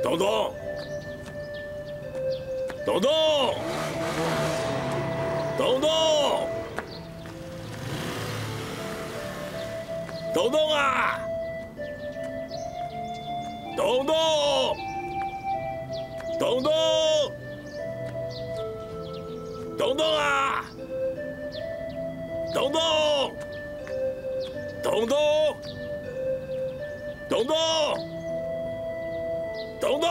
東東，東東，東東，東東啊！東東，東東，東東啊！東東，東東，東東，東東。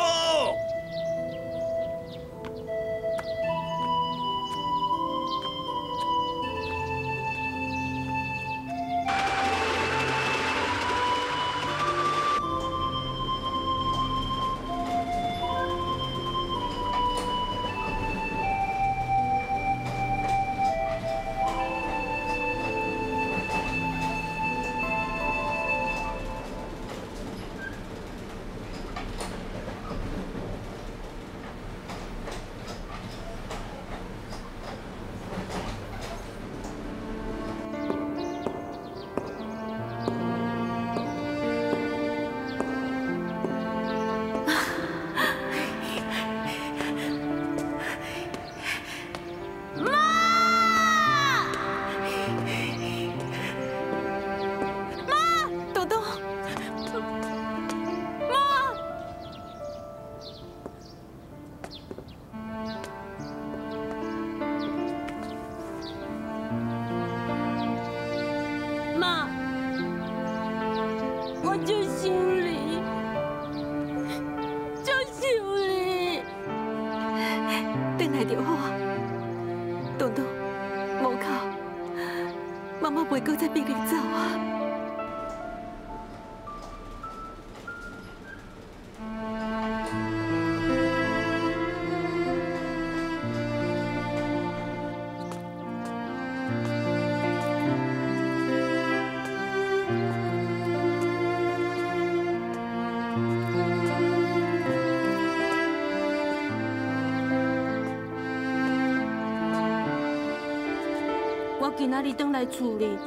我今仔日轉來厝裡，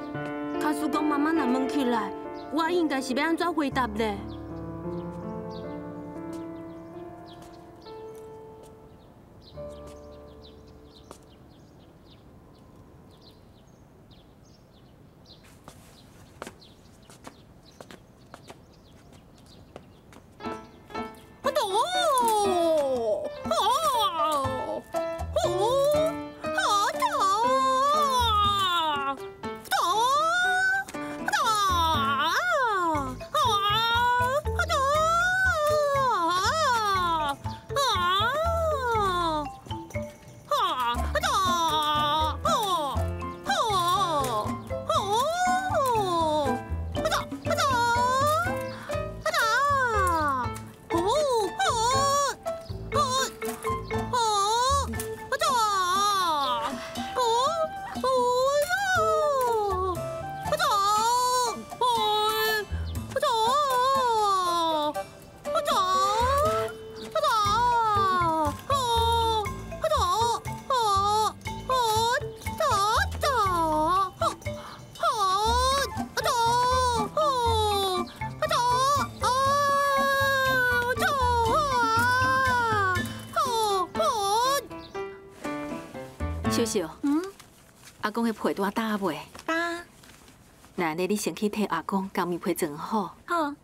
假使講媽媽若問起來，我應該是欲按怎回答咧？秀秀，阿公的被拄仔焦未？焦。那按呢，你先去替阿公共棉被装好。好。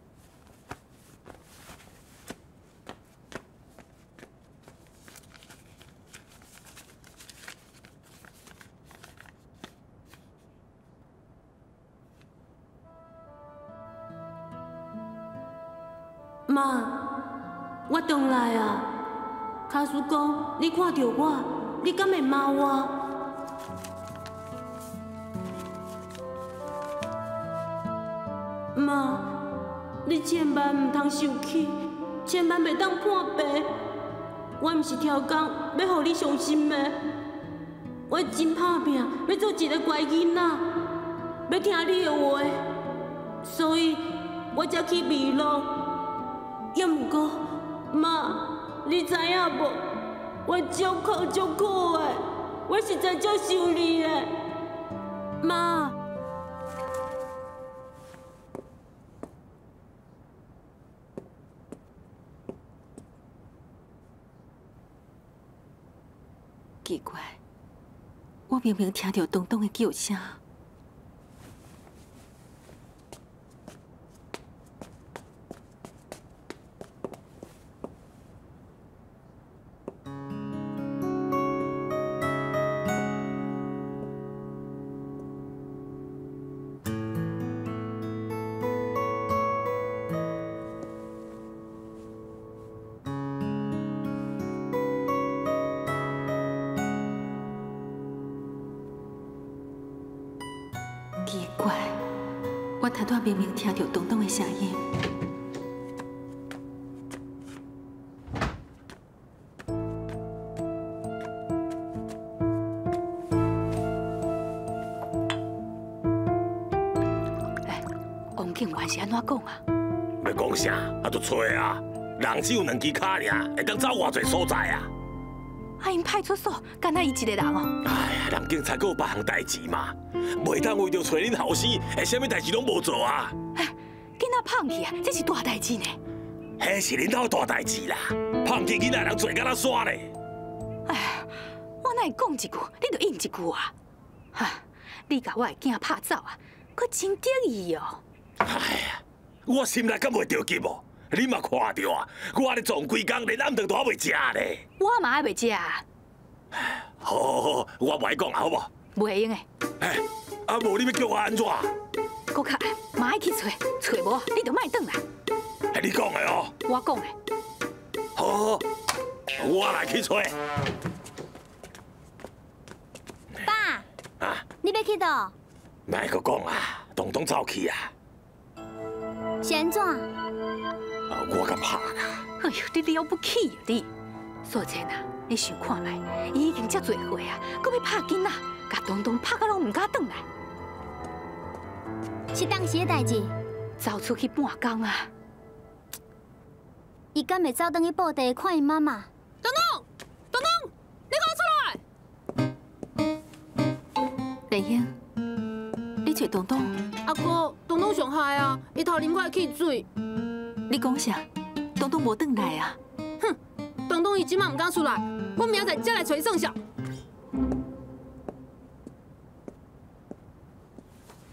妈，我转来啊！假使讲你看著我，你敢会骂我？妈，你千万毋通受气，千万袂当破病。我毋是超工欲予你伤心的，我真拍拚欲做一个乖囡仔，欲听你的话，所以我才去迷路。犹毋过，妈，你知影无？我足苦足苦的，我实在足想你的，妈。奇怪，我明明聽著東東的叫聲。奇怪，我頭拄明明聽著東東的聲音。欸，王警員是按怎講啊？欲講啥？啊，就揣啊！人只有兩支跤爾，會當走偌濟所在啊？啊，𪜶派出所敢若伊一個人哦。哎呀，人警察閣有別項代誌嘛，袂當為著揣恁後生，會啥物代誌攏無做啊？哎，囡仔放去啊，這是大代誌呢。彼是恁兜大代誌啦，放去囡仔人做敢若煞咧。哎，我哪會講一句，你就應一句啊？哈，你共我的囝拍走啊，閣真得意哦。哎呀，我心內敢袂著急無？你嘛看著啊，我按呢撞規工，連暗頓都猶未食咧。我嘛愛袂食啊。好好好，我袂講啊，好無？袂用的。哎，啊無你欲叫我按怎？閣較嘛愛去揣，揣無你就莫轉來。係你講的哦。我講的。好，好，我來去揣。爸，啊，你欲去佗？莫閣講啊，東東走去啊。是按怎？啊，我共拍啦！哎呦，你了不起啊你！素貞啊，你想看覓？伊已經遮濟歲啊，閣欲拍囡仔，共東東拍甲攏毋敢轉來。是當時的代誌。走出去半工啊！伊敢會走轉去布袋看𪜶媽媽？東東，東東，你給我出來！麗英，你揣東東？阿哥，東東上害啊！伊偷啉我的汽水。你講啥？東東無轉來啊！哼，東東伊這馬毋敢出來，我明仔載才來揣伊算數。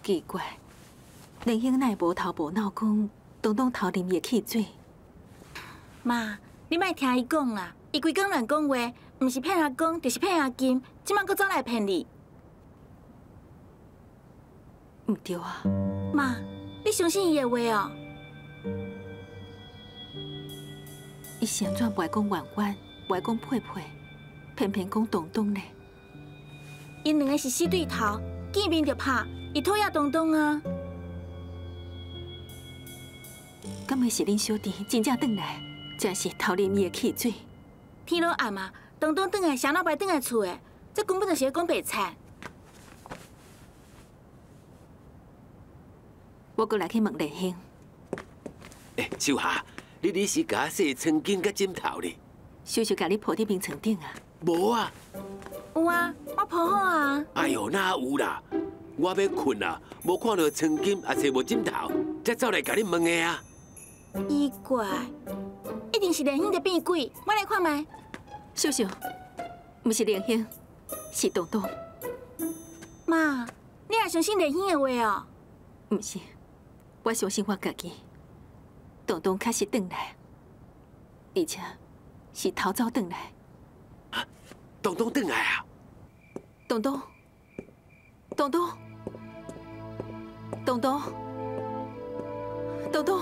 奇怪，麗英哪會無頭無腦講東東偷啉伊的汽水？媽，你莫聽伊講啦，伊規工亂講話，毋是騙阿公，就是騙阿金，這馬閣走來騙你。毋對啊！媽，你相信伊的話哦？伊是按怎袂講圓圓，袂講佩佩，偏偏講東東呢？𪜶兩个是死對頭，見面就拍，伊討厭東東啊。敢會是恁小弟真正轉來，才是偷啉伊的汽水？天攏暗啊，東東轉來，誰老白轉來厝的？這根本就是咧講白賊。我閣來去問麗英。欸，秀霞。你離時共我洗床巾佮枕頭咧？秀秀共你鋪佇眠床頂啊？無啊。有啊，我鋪好啊。哎喲，哪有啦？我欲睏啊，無看著床巾，也揣無枕頭，才走來共你問的啊。奇怪，一定是蓮興佇變鬼，我來看覓。秀秀，毋是蓮興，是東東。媽，你也相信蓮興的話哦？毋是，我相信我家己。東東確實轉來，而且是偷走轉來。東東轉來啊！東東，東東，東東，東東，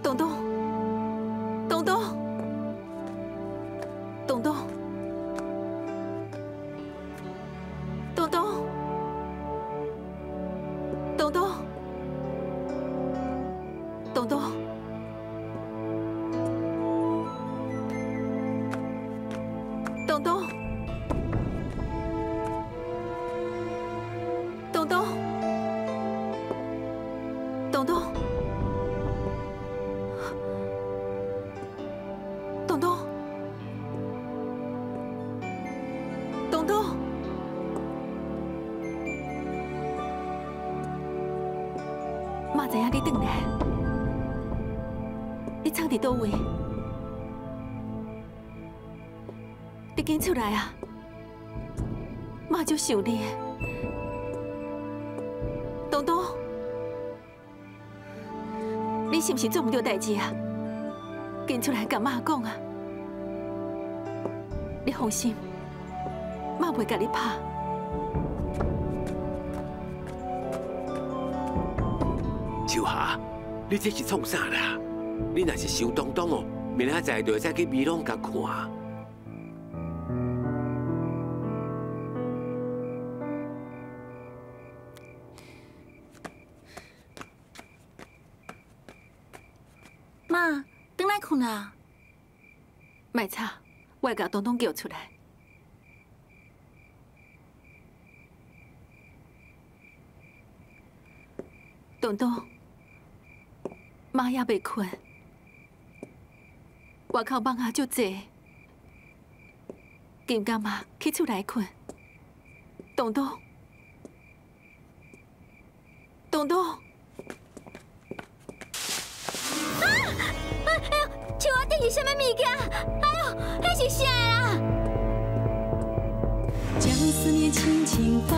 東東，東東，東東，東東，東東。東東，東東，東東，東東，東東，東東，媽知影你轉來。你藏佇佗位？你紧出来啊！妈足想你的，东东，你是毋是做毋对代志啊？紧出来共妈讲啊！你放心，妈袂共你拍。秋霞，你这是创啥啦？你若是想东东哦，明仔载就会使去美拢共看。妈，转来睏啦。莫吵，我会共东东叫出来。东东，妈犹未睏，外口蠓仔足济，紧共妈去厝内睏。东东，东东，啊！哎呦，树仔顶是啥物物件？哎呦，彼是啥啦？将思念轻轻放，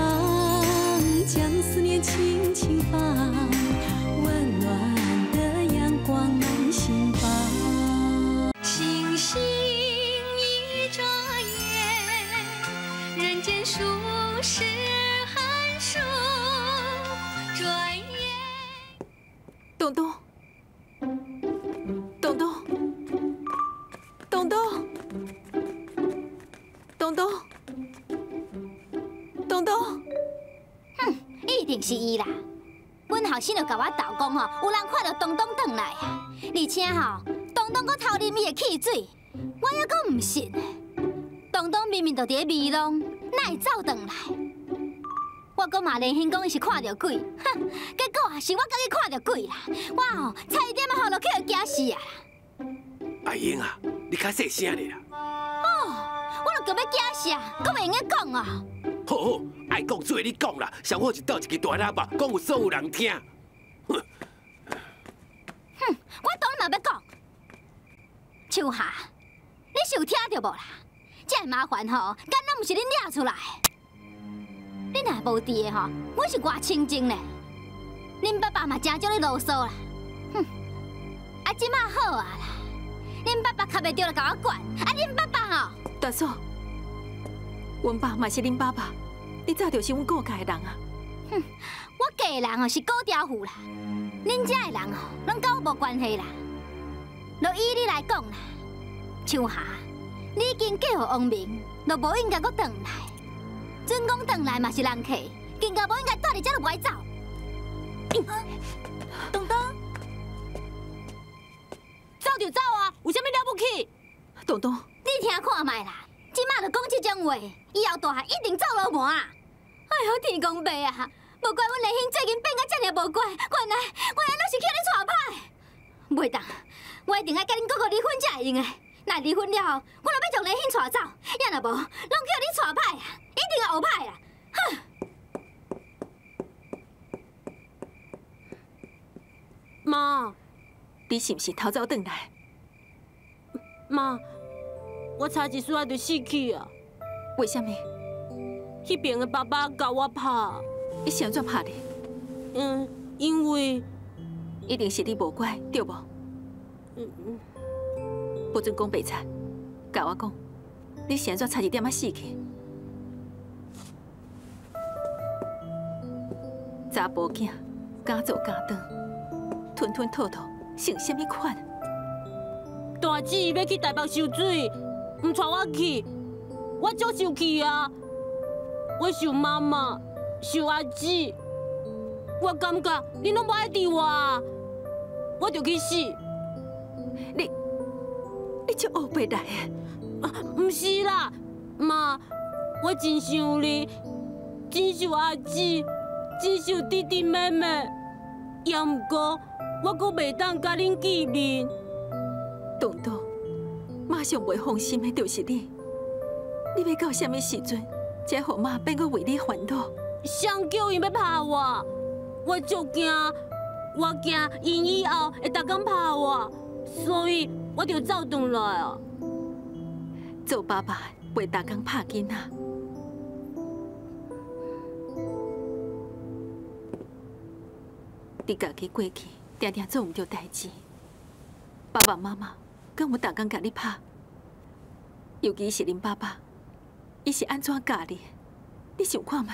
将思念轻轻放，温暖的阳光满心房。星星一眨眼，人间数十寒暑，转眼。东东，东东，东东，东东，东东。哼，一定是伊啦！阮后生就共我斗讲吼，有人看著东东转来啊，而且吼，东东阁偷啉伊的汽水，我犹阁毋信呢。东东明明就伫咧美浓，哪会走转来？我阁嘛连兴讲伊是看著鬼，哼，结果啊是我家己看著鬼啦！我吼差一点仔吼就去予惊死啊！阿英啊，你较细声咧啦！哦，我著阁欲惊死啊，阁袂用得讲啊！好好，爱讲做你讲啦，上好是斗一支大喇叭，讲予所有人听。哼，我当然嘛欲讲。秋霞，你是有听著无啦？这个麻烦吼，敢若毋是恁惹出来的。你若无伫的吼，阮是偌清静咧。恁爸爸嘛真少咧啰嗦啦。哼，啊，这马好啊啦，恁爸爸较袂著来共我管，啊，恁爸爸吼，大嫂，阮爸嘛是恁爸爸，你早就是阮顾家的人啊。哼，我嫁的人哦是高调妇啦，恁遮的人哦，拢佮我无关系啦。就以你来讲啦，秋霞，你已经嫁予王明，就无应该阁转来。准讲转来嘛是人客，更加无应该住伫遮就无爱走。东东，走就走啊，有啥物了不起？东东，你听看觅啦，这马就讲这种话，以后大汉一定走路无啊！哎哟，天公伯啊，无怪阮丽兴最近变甲遮尔无乖，原来拢是去你带歹。袂当，我一定爱佮恁哥哥离婚才会用的。若离婚了后，我就欲将丽兴带走，也若无，拢叫你带歹啊，一定会学歹啊！哼！妈，你是毋是偷走转来？妈，我差一丝仔就死去啊！为啥物？彼边的爸爸共我拍。伊是按怎拍你？嗯，因为一定是你无乖，对无？嗯嗯。不准讲白贼，共我讲，你是按怎差一点仔死去？查埔囝敢做敢当，吞吞吐吐，成啥物款？大姊欲去台北游水，毋带我去，我足生气啊！我想妈妈，想阿姊，我感觉恁拢无爱伫我，我就去死。你足乌白来的？啊，毋是啦，妈，我真想你，真想阿姊，真想弟弟妹妹，也毋过我阁袂当佮恁见面。东东，妈上袂放心的就是你，你欲到啥物时阵，才予妈变阁为你烦恼？谁叫𪜶欲拍我？我足惊，我惊𪜶以后会逐工拍我，所以我就走转来啊。做爸爸袂逐工拍囡仔。你家己过去，定定做毋著代志，爸爸妈妈敢有逐工共你拍？尤其是恁爸爸，伊是按怎教你？你想看觅？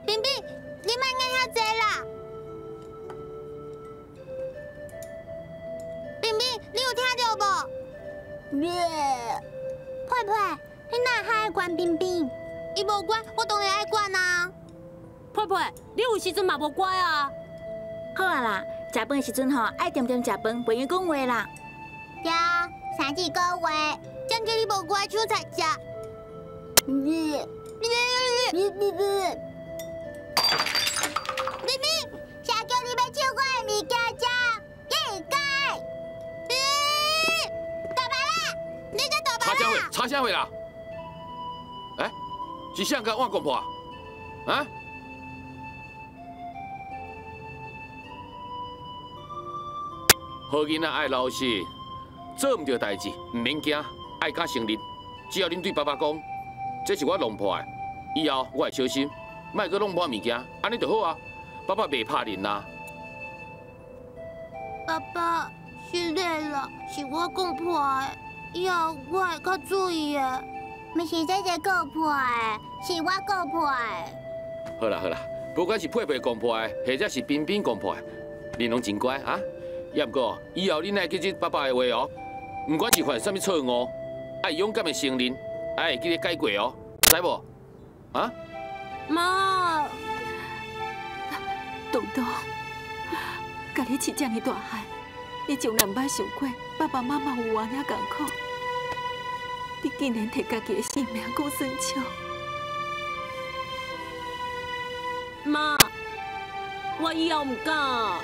冰冰，你莫按遐济啦！冰冰，你有听著无？佩佩，你哪会爱管冰冰？伊无乖，我当然爱管啊。佩佩，你有时阵嘛无乖啊。好啊啦，食饭的时阵吼，爱恬恬食饭，袂用讲话啦。对，三字个月，真叫你无乖，抢菜食。冰冰，谁叫你欲抢我的物件食？你会该。大白啦，你才大白啦！吵啥货啦？哎，是谁共我讲破？啊？好囡仔爱老实，做毋著代志毋免惊，爱敢承认。只要恁对爸爸讲，这是我弄破的，以后我会小心，莫阁弄破物件，按呢就好啊。爸爸袂拍恁啦。爸爸，失礼了，是我讲破的，以后我会较注意的。毋是姐姐讲破的，是我讲破的。好啦好啦，不管是佩佩讲破的，或者是冰冰讲破的，恁拢真乖啊。也毋过，以后恁爱记住爸爸的话哦，毋管是犯啥物错误，爱勇敢的承认，爱会记得改过哦，知无？啊？妈，东东，共你饲遮尔大汉，你从来毋捌想过爸爸妈妈有偌尔艰苦，你竟然摕家己的性命讲耍笑。妈，我以后毋敢。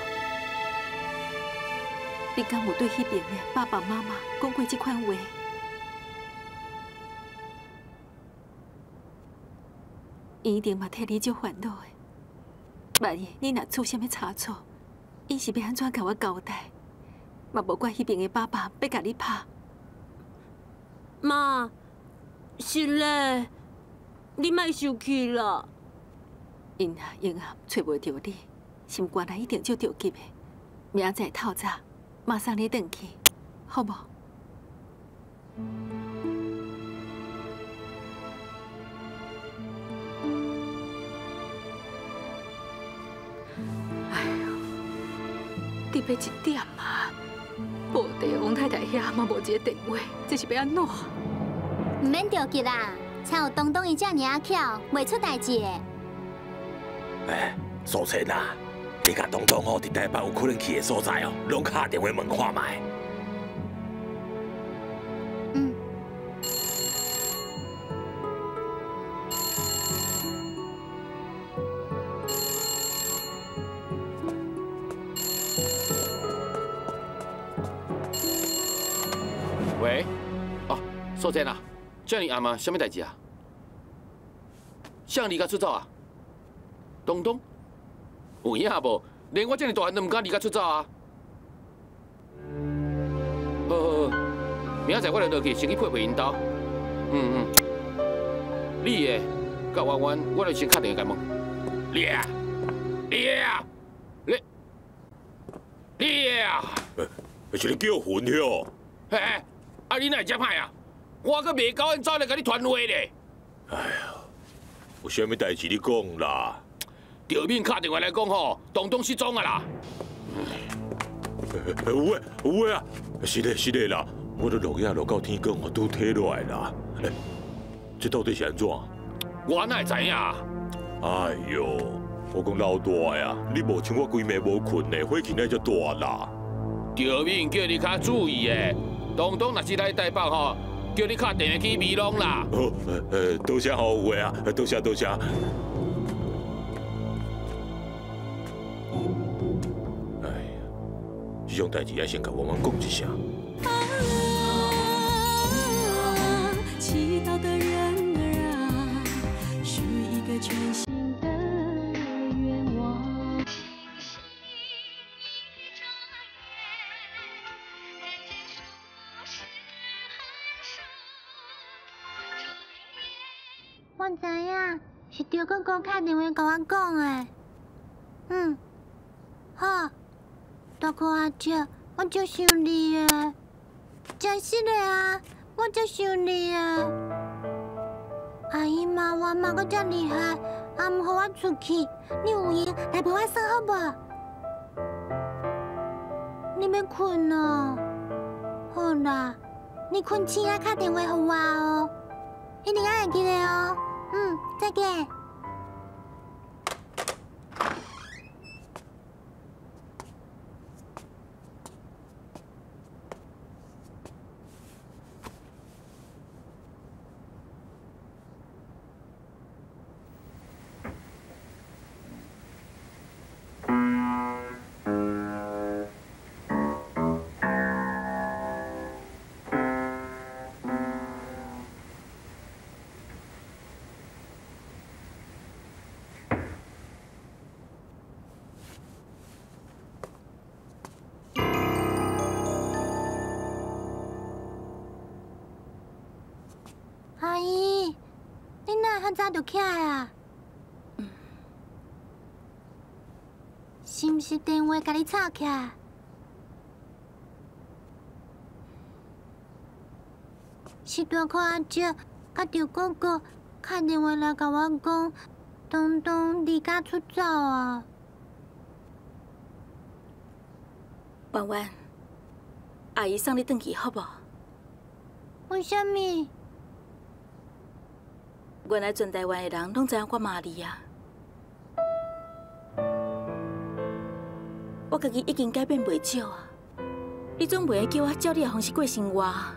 你敢有对彼边的爸爸妈妈讲过这款话？伊一定嘛替你足烦恼的。万一你若出啥物差错，伊是欲按怎共我交代？嘛无怪彼边的爸爸欲共你拍。妈，是咧，你莫生气啦。𪜶啊，永啊，揣袂著你，心肝内一定足著急的。明仔载透早，马送你转去，好无？哎呦，特别一点啊，无地王太太遐嘛无一个电话，这是欲按怎？毋免著急啦，亲有东东伊遮尔仔巧，袂出代志的。哎，素贞啊，你共东东吼伫台北有可能去的所在哦，拢敲电话问看觅。嗯。喂，哦，素贞啊，遮尔暗啊，啥物代志啊？谁离家出走啊？东东，有影无？连我遮尔大汉都毋敢离家出走啊！好好好，明仔载我就落去，先去陪陪𪜶兜。嗯嗯，你的佮圆圆，我就先敲电话共问。你啊，你啊，你，你啊！是咧叫魂哟！嘿，啊你哪会遮歹啊？我阁袂够𪜶走来共你传话咧！哎呀，有啥物代志你讲啦？著面敲电话来讲吼，东东失踪啊啦！有诶有诶啊，是咧是咧啦，我都落夜落到天光，我拄体落来啦。欸，这到底是按怎？我哪会知影？哎哟，我讲老大呀，你无像我规暝无睏呢，火气哪遮大啦？著面叫你较注意的，东东若是来台北吼，叫你敲电话去美浓啦。好，多谢好话啊，多谢多谢。哎呀，这种代志爱先共我们讲一声。啊，祈祷的人儿啊，许一个全新的愿望。星星我知影，是赵哥哥敲电话共我讲的。嗯，好，大哥阿姐，我足想你的，真实的啊，我足想你的。阿姨骂我骂阁遮厉害，也毋予我出去，你有闲来陪我耍好无？你欲睏哦？好啦，你睏醒仔敲电话予我哦，一定爱会记得哦。嗯，再见。阿姨，你哪会遐早就起来啊？是毋是电话共你吵起来？是大哥阿姐佮赵哥哥敲电话来共我讲，东东离家出走啊！婉婉，阿姨送你转去好无？为啥物？原来全台湾的人拢知影我骂你啊！我家己已经改变袂少啊！你总袂叫我照你的方式过生活啊？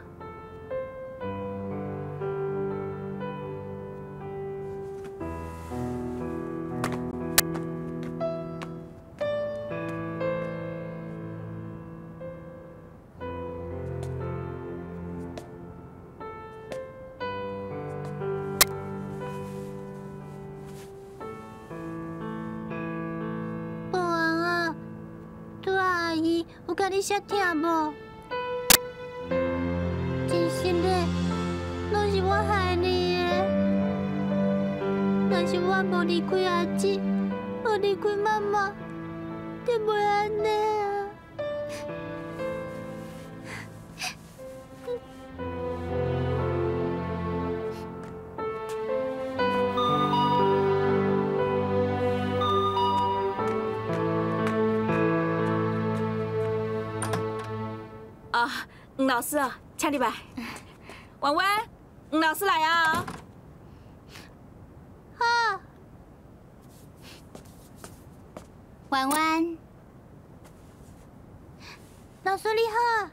你写疼无？真实的，拢是我害你的。若是我无离开阿姊，无离开妈妈，就袂按呢啊！黄老师啊，请入来。婉婉，黄老师来啊！好。婉婉，老师你好。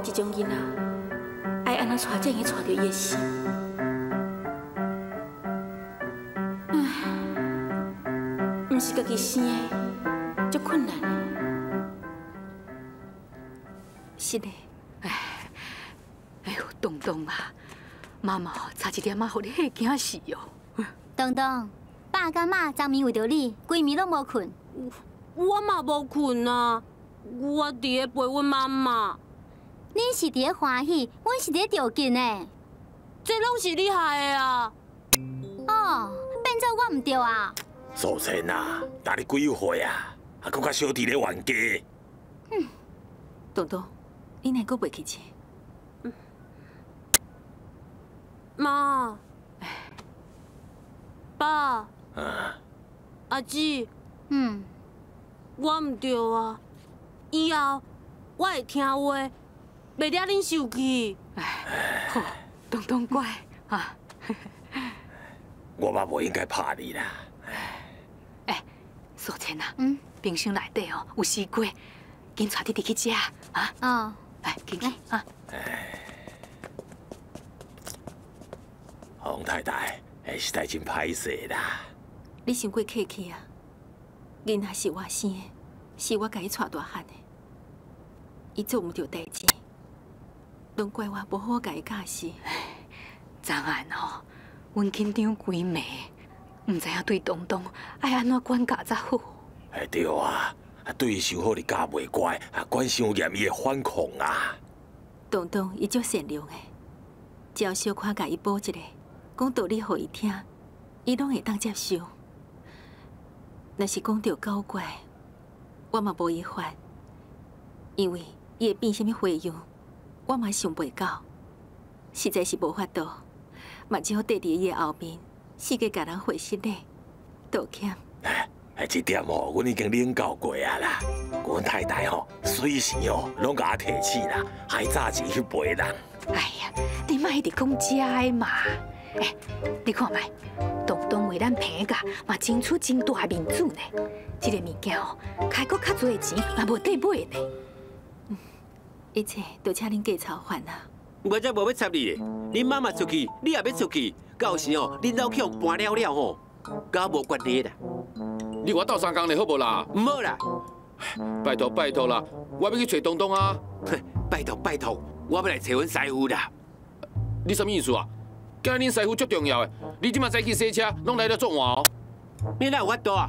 这种囡仔，爱按怎带才会带著伊的心？唉，毋是家己生的，足困难的。是的。哎，哎呦，东东啊，妈妈差一点仔，予你吓惊死哦。东东，爸佮妈昨暝为著你，规暝拢无睏。我嘛无睏啊，我伫咧陪阮妈妈。恁是伫咧欢喜，阮是伫咧著紧呢。这拢是你害的啊！哦，变做我毋对啊！素贞啊，大你几岁啊？还阁较小伫咧冤家。嗯，东东，你哪阁袂去钱？妈，爸，阿姊，嗯，我毋对啊，以后我会听话。袂惹恁受气。哎，好，东东乖啊。我嘛无应该拍你啦。哎，素贞啊，冰箱内底哦有西瓜，紧带弟弟去食啊！哦，来，紧去啊！洪太太，实在真歹势啦。你伤过客气啊！囡仔是我生的，是我共伊带大汉的。伊做毋著代志，拢怪我无好好共伊教示。昨暗吼，阮紧张规暝，毋知影对东东爱按怎管教才好。哎对啊，对伊伤好你教袂乖，啊管伤严伊会反抗啊。东东伊足善良的，只要小可共伊补一下，讲道理予伊听，伊拢会当接受。若是讲著搞怪，我嘛无伊法，因为伊会变啥物花样，我嘛想袂到，实在是无法度，嘛只好缀伫伊的后面，四界共人回失礼，道歉。哎，这点哦，阮已经领教过啊啦。阮太太吼，随时哦拢共我提醒啦，还早钱去陪人。哎呀，你莫一直讲这的嘛。哎，你看觅，东东为咱平价，嘛争取真大的面子呢。这个物件哦，开阁较济钱嘛无得买呢。一切都请恁家操烦啊。我才无欲插你咧，恁妈妈出去，你也欲出去，到时哦，恁老去予搬了了吼，佮我无关系啦。你我斗相共咧好无啦？毋好啦！拜托拜托啦，我欲去揣东东啊！拜托拜托，我欲来揣阮师父啦。你啥物意思啊？今日恁师父足重要的，你这马早起洗车，拢来了作晚哦。你哪有法度啊？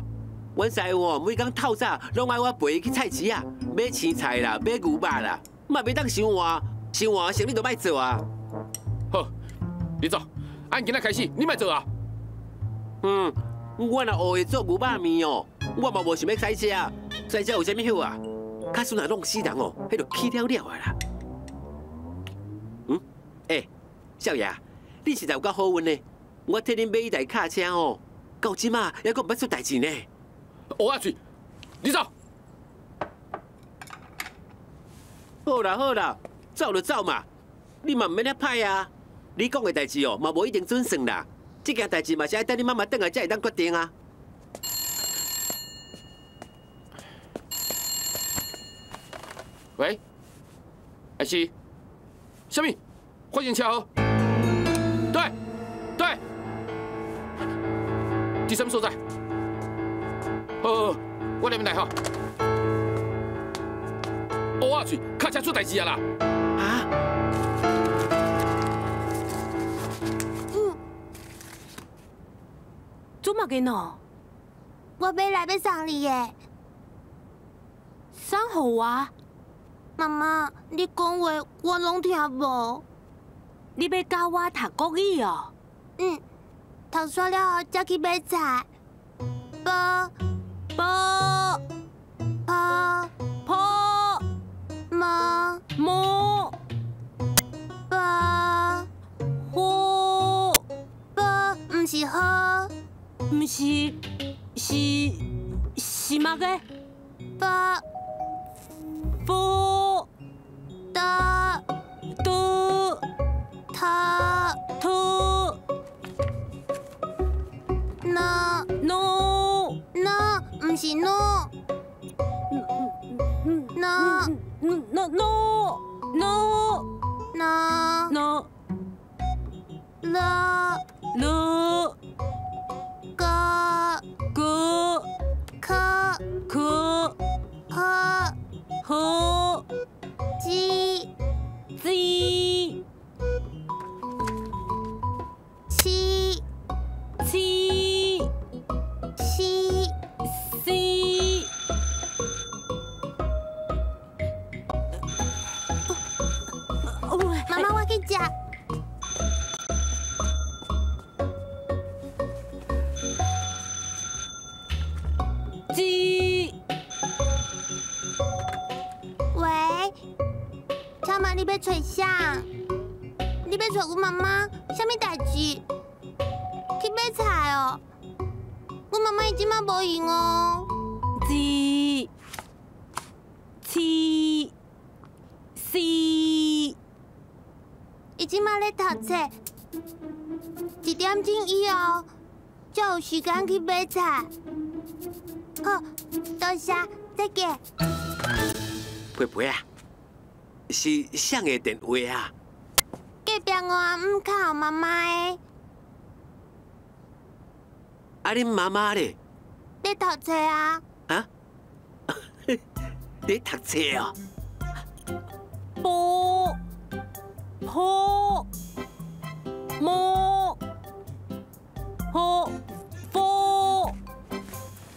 阮师父哦，每工透早拢爱我陪伊去菜市仔买青菜啦，买牛肉啦，嘛袂当伤晚，伤晚生意就歹做啊。好，你走，按今仔开始，你莫做啊。嗯，我若学会做牛肉面哦，我嘛无想欲驶车，驶车有啥物好啊？假使若弄死人哦，彼就去了了啊啦。嗯，欸，少爷。你实在有够好运呢！我替恁买一台卡车哦，到这马犹阁毋捌出代志呢。乌仔喙，你走。好啦好啦，走就走嘛，你嘛毋免遐歹啊。你讲的代志哦，嘛无一定准算啦。这件代志嘛是爱等你妈妈转来才会当决定啊。喂，阿是，啥物？发生车祸？对，对，伫啥物所在？好，好，我那边来吼。乌仔喙，卡车出代志啊啦！啊？嗯，做嘛个喏？我买来欲送你的。送予我？妈妈，你讲话我拢听无。你欲教我读国语哦？嗯，读煞了后才去买菜。波波波波摸摸波火波，毋是火，毋是，是嘛个？波波的的。他他呢呢呢，毋是呢呢呢呢呢呢呢了了个个可可呵呵鸡鸡七七七四。妈妈，我去食。鸡。喂，超妈，你欲揣啥？你欲揣阮妈妈？啥物代志？去买菜哦。阮妈妈伊这马无闲哦。二、七、四。伊这马咧读册，1点钟以后才有时间去买菜。好，多谢，再见。佩佩啊，是谁的电话啊？隔壁我阿姆敲妈妈的。啊，恁妈妈咧？咧读册啊。啊？咧读册哦。波波摸呵波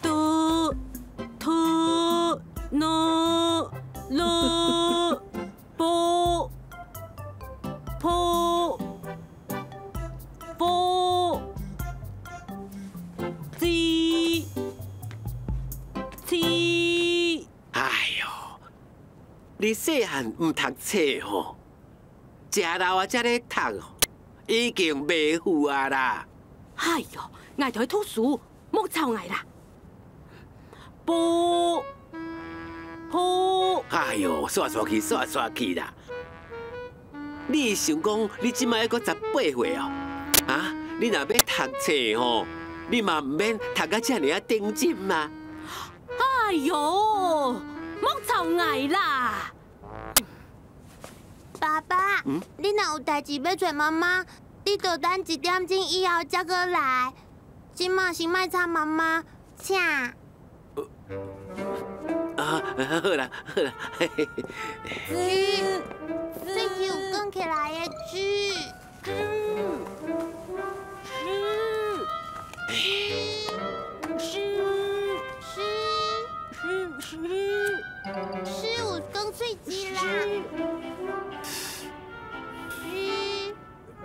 的特呢了波波波七七。哎呦，你细汉毋读册吼，食老啊才咧读，已经袂赴啊啦。哎呦，𠊎台吐书，莫吵𠊎啦。波波。哎呦，煞煞去，煞煞去啦！你想讲你这摆阁18岁哦？啊，你若欲读册吼，你嘛毋免读甲遮尔仔认真嘛。哎呦，莫吵𠊎啦！爸爸，你若有代志欲找妈妈，你就等1点钟以后才阁来。这马先莫吵妈妈，请。啊，好啦好啦。猪，喙齿有卷起来的猪。猪，猪，猪，猪有卷喙齿啦。猪，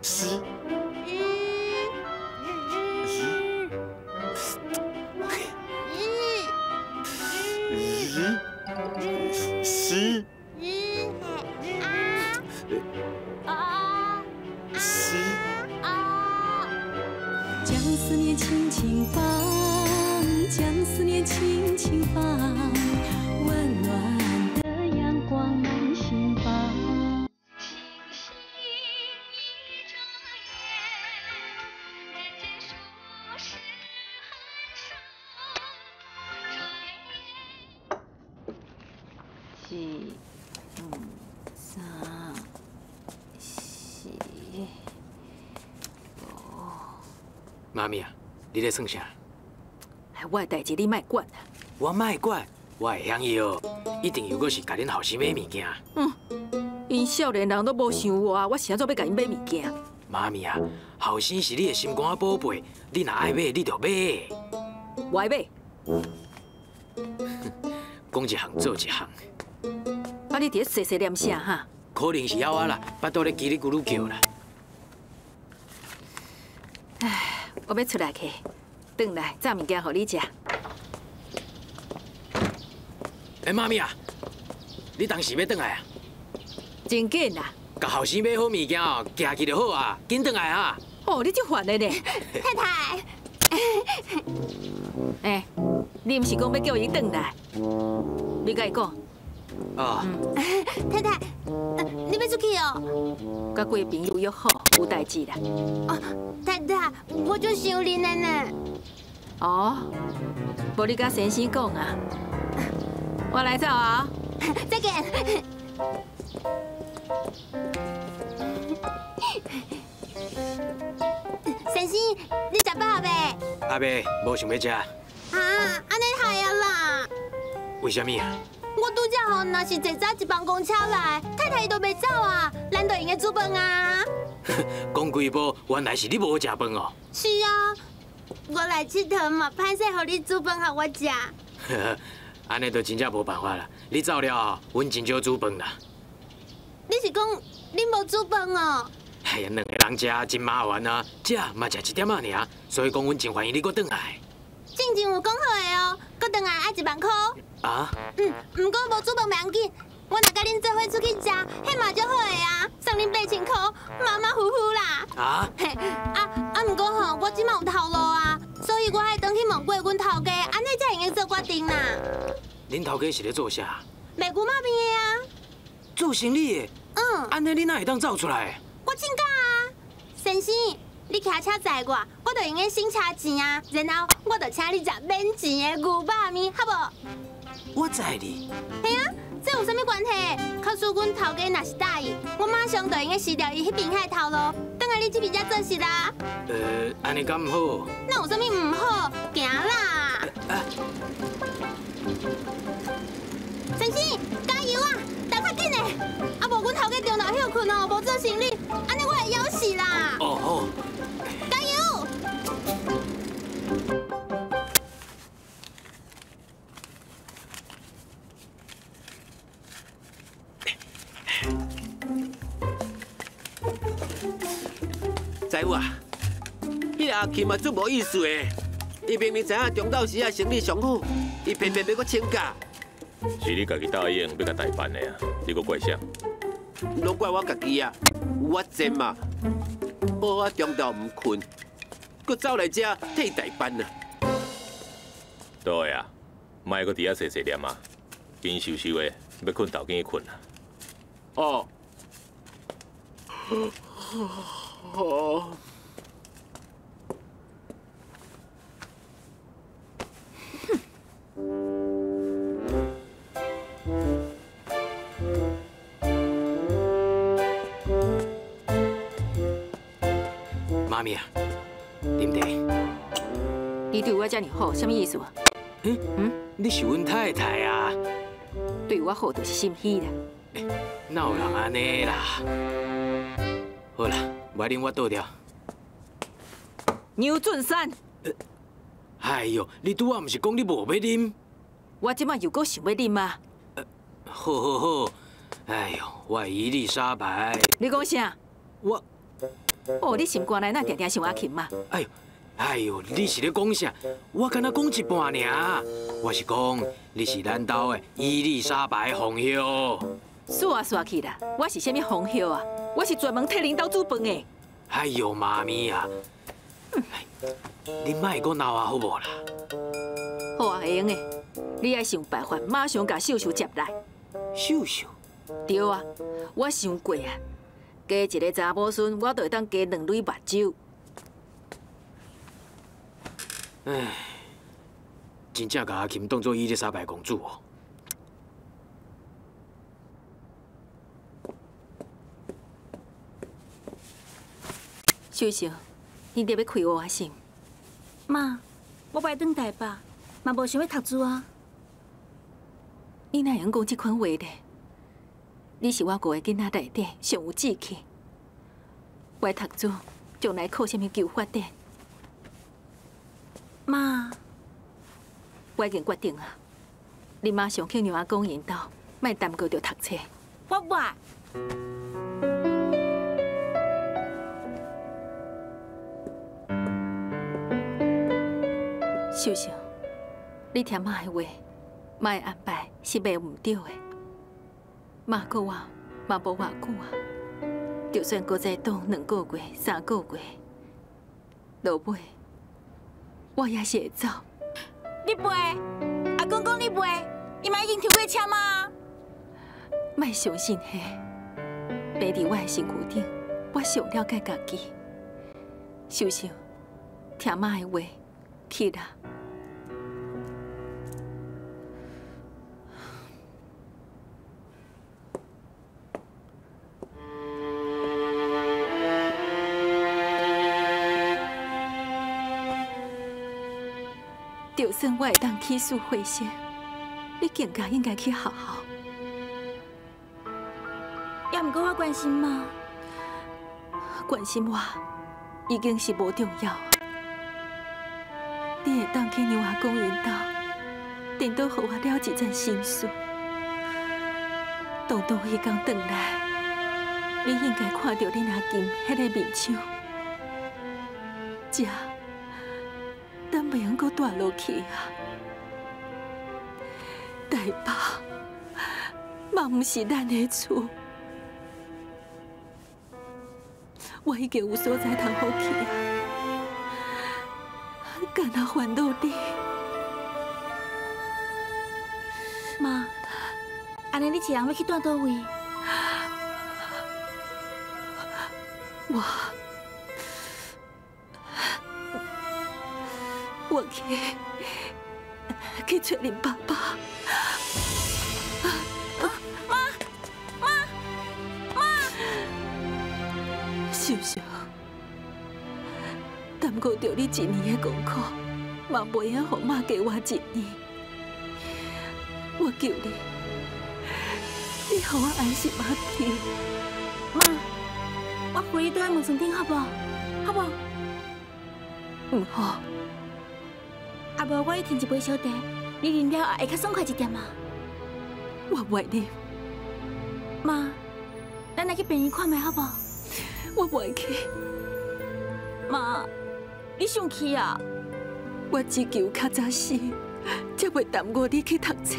猪，猪，将思念轻轻放，将思念轻轻放，温暖的阳光满心房。一、二、三、四、五。妈咪啊，你咧创啥？我的代志你莫管啊！我莫管，我会晓伊哦，一定又阁是共恁后生买物件。嗯，𪜶少年人都无想我，我是按怎欲共𪜶买物件？妈咪啊，后生是你的心肝宝贝，你若爱买，你就买。我爱买。讲一项做一项。啊！你伫咧细细念啥哈？可能是枵仔啦，腹肚咧叽哩咕噜叫啦。唉，我欲出来去，转来炸物件予你食。欸，妈咪啊，你当时欲转来啊？真紧啦！共后生买好物件哦，行去就好啊，紧转来啊！哦，你足烦的呢。太太。欸，你毋是讲欲叫伊转来？你共伊讲。哦。太太，你欲出去哦？佮几个朋友约好，有代志啦。哦，太太，我足想恁的呢。哦，无你佮先生讲啊。我来走啊。再见。先生，你食饱未？阿未，无想欲食。啊，按呢害啊啦！为啥物啊？我拄则吼，若是坐早一班公车来，太太伊都袂走啊，咱就用得煮饭啊。讲规晡，原来是你无食饭哦。是啊，我来𨑨迌嘛，歹势予你煮饭予我食。按呢就真正无办法啦。你走了后，阮真少煮饭啦。你是讲你无煮饭哦？哎呀，两个人食真麻烦啊，食嘛食一点仔尔，所以讲阮真欢迎你阁转来。进前有讲好的哦，阁转来爱1万箍。啊？嗯，毋过无煮饭袂要紧，我若佮恁做伙出去食，彼嘛足好的啊，送恁8000箍，马马虎虎啦。啊？嘿，啊，毋过吼，我这马有头路啊，所以我爱转去问过阮头家，按呢才会用做决定啦。恁头家是咧做啥？卖牛肉面的啊。做生理的？嗯。按呢，你哪会当走出来？我请假啊，先生，你骑车载我，我就用得省车钱啊。然后我就请你食免钱的牛肉面，好无？我载你。嘿啊，这有啥物关系？假使阮头家若是答应，我马上就用得辞掉伊彼边遐头路，转来你这边才做事啦。按呢敢毋好？那有啥物毋好？行啦！先生，加油啊！踏较紧的，啊无阮头家中昼歇睏哦，无做生理，按呢我会枵死啦。哦好。加油！知有啊，彼个阿琴嘛足无意思的，伊明明知影中昼时啊生理上好，伊偏偏欲阁请假。是你家己答应欲共代办的啊，你阁怪啥？拢怪我家己啊，我贱嘛，好啊中昼毋睏，阁走来遮替代办啊。对啊，莫阁伫遐细细念啊，紧收收的，欲睏就紧去睏啊。哦。哦。妈咪啊，啉茶。你对我遮尔好，啥物意思啊？嗯嗯，你是阮太太啊。对我好就是心虚啦。哪有人按呢啦？好啦，无爱啉我倒掉。牛俊山。哎哟，你拄仔毋是讲你无欲啉？我这摆又阁想欲啉啊。好好好，哎哟，我伊丽莎白。你讲啥？我。哦，你心肝内哪定定想阿琴嘛？哎呦，哎呦，你是咧讲啥？我敢若讲一半尔。我是讲，你是咱兜的伊丽莎白皇后。煞啊煞去啦！我是啥物皇后啊？我是专门替恁兜煮饭的。哎呦，妈咪啊！你莫阁闹啊，好无啦？好啊，会用的。你爱想办法，马上共秀秀接来。秀秀？对啊，我想过啊。加一个查某孙，我就会当加两蕊目睭。唉，真正共阿琴当做伊丽莎白公主哦。秀秀，你得欲开我心？妈，我欲转台北，嘛无想欲读书啊。你哪会用讲这款话咧？你是我五个囡仔内底上有志气。我读书将来靠啥物求发展？妈，我已经决定啊，你马上去让阿公𪜶兜，莫耽搁著读册。我无爱。秀秀，你听妈的话，妈的安排是袂毋对的。妈阁我嘛无偌久啊，就算阁再等2个月、3个月，落尾我也是会走。你袂？阿公讲你袂，伊嘛已经抽过签啊。莫相信彼，病伫我的身躯顶，我上了解家己。秀秀，听妈的话，去啦。就算我会当起死回生，你更加应该去学校。也毋过我关心妈，关心我已经是无重要。你会当去让阿公𪜶兜，颠倒予我了一层心事。当当彼天转来，你应该看著恁阿金彼个面相，这。咱袂用阁蹛落去啊！台北嘛毋是咱的厝，我已经有所在通好去啊，干焦烦恼你。妈，按呢你一个人欲去蹛佗位？我我去找恁爸爸。妈妈妈！秀秀，耽误著你一年的功课，嘛袂晓予妈加活一年。我求你，你予我安心仔去。妈，我扶你倒来门床顶好无？好无？毋好。啊无，我去添一杯小茶，你啉了后会较爽快一点啊。我袂啉。妈，咱来去病院看觅好无？我袂去。妈，你生气啊？我只求较早死，才袂耽误你去读册。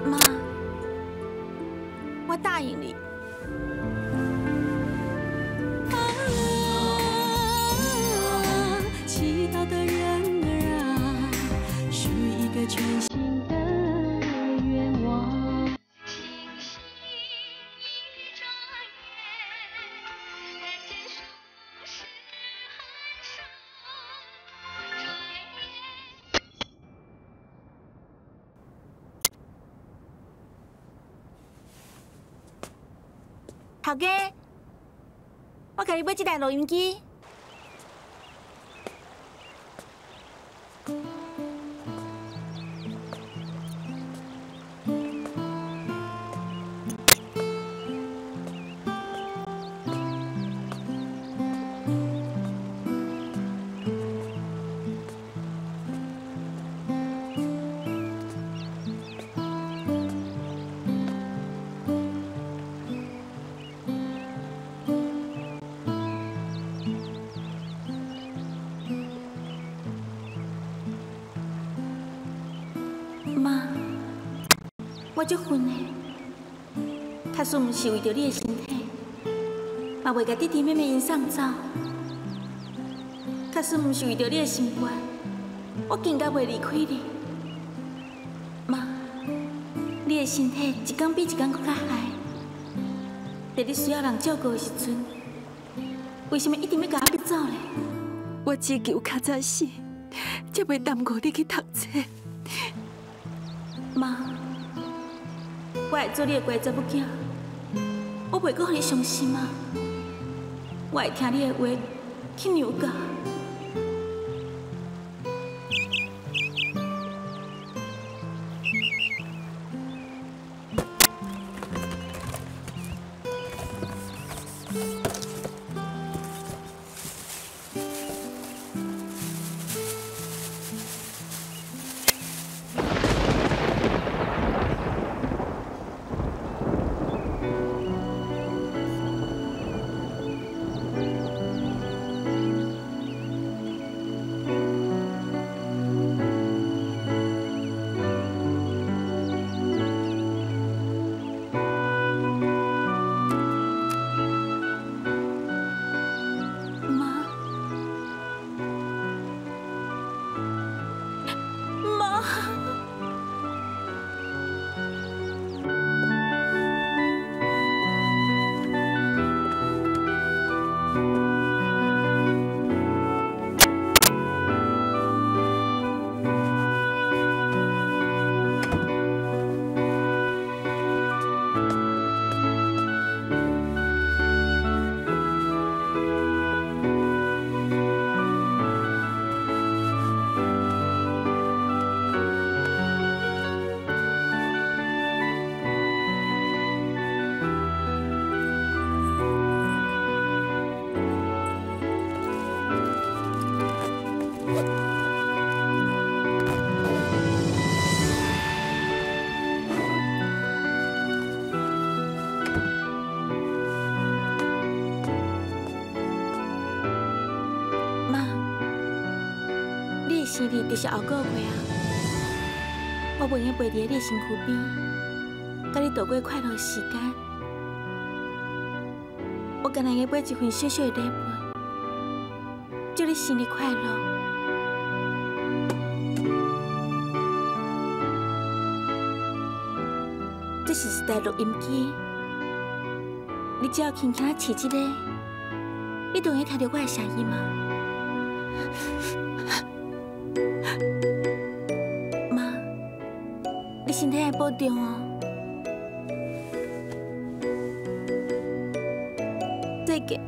妈，我答应你。啊，祈祷的人儿啊，许一个全新的愿望。星星一转眼，人间数十寒暑，转眼。头家，我共你买这台录音机。妈，我足恨的，假使毋是为著你的身体，嘛袂共弟弟妹妹𪜶送走。假使毋是为著你的心愿，我更加袂离开你。妈，你的身体一天比一天阁较害，伫你需要人照顾的时阵，为啥物一定欲共我逼走呢？我只求较早死，才袂耽误你去读册。妈，我会做你的乖查某囝，我袂阁予你伤心啊！我会听你的话去娘家。妈，妈。妈，你的生日就是后个月啊！我袂用陪伫你的身躯边，佮你度过快乐的时间。我干焦会买一份小小的礼物，祝你生日快乐。這是一台錄音機，你只要輕輕試這個，你就會聽著我的聲音嗎？媽，你身體愛保重哦。再見。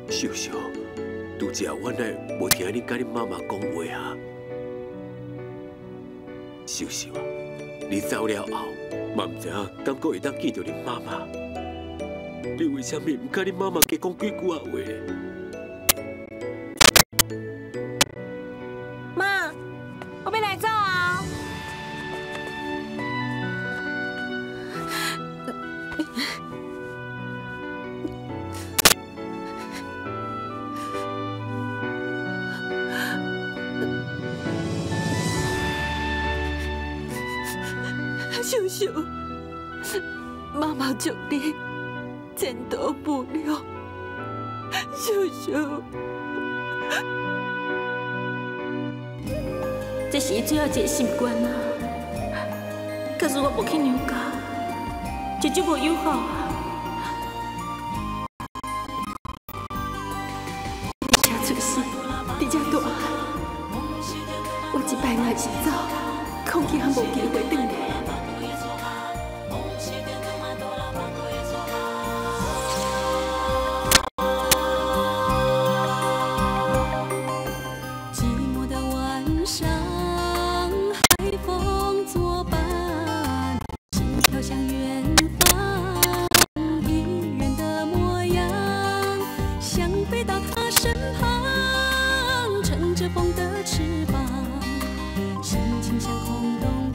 秀秀，拄才我哪无听你佮你妈妈讲话啊？秀秀啊，你走了后，嘛毋知影敢阁会当见著恁妈妈。你为啥物毋佮恁妈妈加讲几句仔话咧？妈，我欲来走啊！秀秀，媽媽祝你前途無量。秀秀，這是伊最後一个心願啊！假使我無去娘家，就足無友好啊！佇遮出世，佇遮大漢，我這擺若是走，恐驚無機會轉來。乘着風的翅膀，心情像空洞。